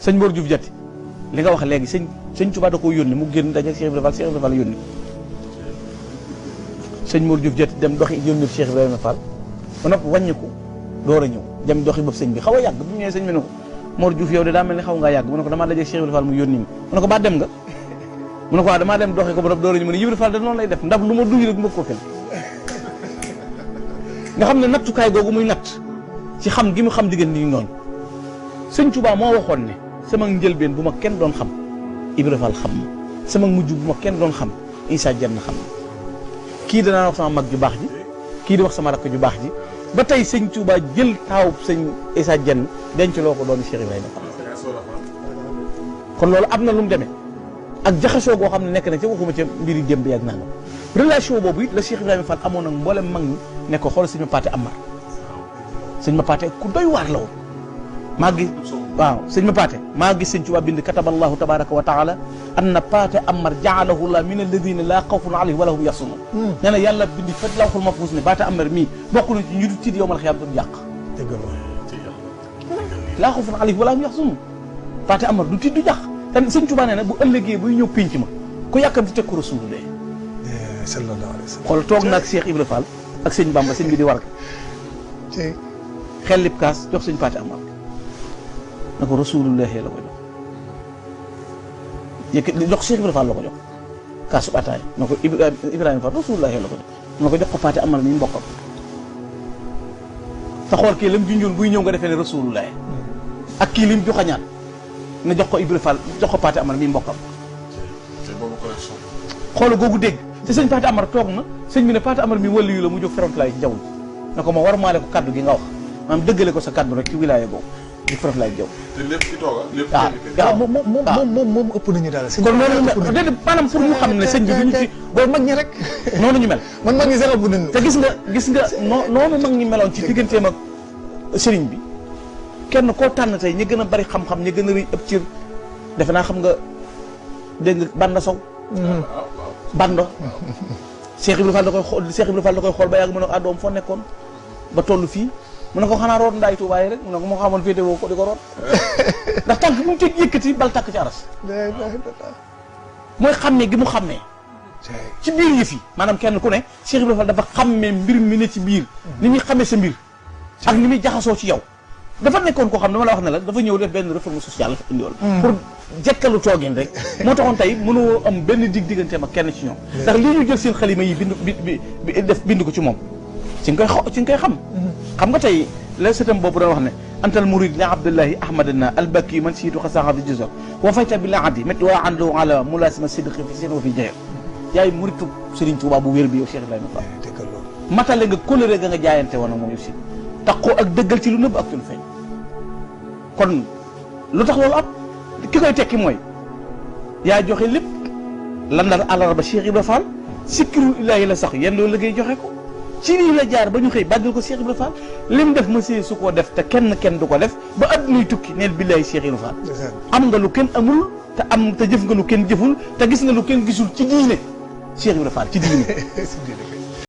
sëñ Mor Diouf Jatti li nga wax léegi sëñ Tuubaa da koo yónni mu génn daje Cheikh Ibrahima Fall Cheikh Ibrahima Fall yónni sëñ Mor Diouf Jatti dem doxi yónni Cheikh Ibrahima Fall ba noppi wàññiku door a ñëw dem doxi bopp sëñ bi xaw a yàgg bu ñëwee sëñ bi ne ko Mor Diouf yow de daa mel ni xaw ngaa yàgg mu ne ko damaa daje Cheikh Ibrahima Fall mu yónni ma mu ne ko baa dem nga mu ne ko waaw damaa dem doxi ko ba noppi door a ñëw mu ne Ibrahima Fall de noonu lay def ndab lu ma duy rek mbëgg ko fel nga xam ne nattukaay googu muy natt ci xam gi mu xam diggante ni noonu sëñ Tuubaa moo waxoon ne sama njëlbeen bu ma kenn doon xam Ibra Fall xam ma sama mujj bu ma kenn doon xam Issa Diène xam ma kii danaa wax sama mag ju baax ji kii di wax sama rakk ju baax ji ba tey sëñ Tuubaa jël taawub sëñ Issa Diène denc loo ko doon Cheikh Ibrahima Fall kon loolu am na lu mu demee ak jaxasoo goo xam ne nekk na ca waxuma ca mbiri démb yàgg naa relation boobu it la Cheikh Ibrahima Fall amoon ak mboolem mag ñi ne ko xool sëñ ma paate Amar sëñ ma paate ku doy waar la woon maa gis waaw sëñ ma paate maa gis sëñ Tuubaa bind kataballahu tabaraka wa taala anna paate Amar jaalahu llah min alladina laa xawfun alayhim wala hum yaxsunun nee na yàlla bind fa lawhul mahfuus ne paate Amar mii bokk na ci ñu du tiit yowmal xiyaam du yàq laa xawfun alayhim wala hum yaxsunun paate Amar du tiit du yàq te sëñ Tuubaa nee na bu ëllëgee buy ñëw pénc ma ku yàkkam ci teg ko rasulullah sallallahu alayhi wa sallam xool toog na ak Cheikh Ibrahima Fall ak sëñ Bamba sëñ bi di war xel lib kaas jox sëñ paate Amar na ko rasulullahi la ko jox yëkk jox Cheikh Ibrahima Fall la ko jox kaasu ataay na ko Ibrahima Fall rasulullahi la ko jox na ko jox ko paate Amar mi mbokkam te xool kii lam junjoon buy ñëw nga defee ne rasulullahi ak kii lim joxañaat na jox ko Ibrahima Fall jox ko paate Amar mi mbokkam xool googu dégg te sëñ paate Amar toog na sëñ bi ne paate Amar mi wàllu yu la mu jóg ferontlaay ci jaww ji na ko ma war maale ko kaddu gi nga wax maanaam dëggale ko sa kaddu rek ci wilaya boobu di ferontlaay jaww te lépp ci tooga lépp waaw moom ëpp nañu daal kon noonu mel maanaam pour ñu xam ne sëñ bi duñu ci booy mag ñi rek noonu ñu mel man mag ñi sax ëpp nañu te gis nga noonu mag ñi meloon ci digganteem ak sëriñ bi kenn koo tànn tey ñi gën a bari xam-xam ñi gën a rëy ëpp cër defe naa xam nga dégg nga Banda Sow Bando Cheikh Ibrahima Fall da koy xool Cheikh Ibrahima Fall da koy xool ba yàgg mu ne ko doom foo nekkoon ba toll fii mu ne ko xanaa root ndaay tuubaay rek mu ne ko moo xamoon féete woo ko di ko root ndax tànk bu mu teg yëkkati bal tàkk ci aras mooy xàmmee gi mu xàmmee ci biir yëf yi maanaam kenn ku ne Cheikh Ibrahima Fall dafa xàmmee mbir mi ne ci biir ni muy xamee sa mbir ak ni muy jaxasoo ci yow dafa nekkoon koo xam dama la wax ne la dafa ñëw def benn réforme sociale la indi woon pour jekkalu toogin rek moo taxoon tey mënoo am benn digganteem ak kenn ci ñoom ndax lii ñu jël seen xalima yi bind ko ci moom ci nga koy xam nga tey la sëtam boobu doon wax ne antal murid li abdullahi ahmadana albaki man siitu xasaxa fi jusor wa fayta bi la addi mét waa ànd ala mulasima sidqi fi seen wa fi jayer yaay muritu Serigne Touba bu wér bi yow Cheikh Ibrahima Fall matale nga coloré nga jaayante woon moom aussi taxoo ak dëggal ci lu nëbb ak ci lu feeñ kon lu tax loolu am ki koy tekki mooy yaa joxe lépp lan la àllarba Cheikh Ibrahima Fall sikkiru ilaahi la sax yéen loolu liggéey joxe ko ci lii la jaar ba ñu xëy bàggal ko Cheikh Ibrahima Fall lim def ma see su koo def te kenn du ko def ba addunay tukki neel billaahi Cheikh Ibrahima Fall am nga lu kenn amul te jëf nga lu kenn jëful te gis nga lu kenn gisul ci diine Cheikh Ibrahima Fall ci diine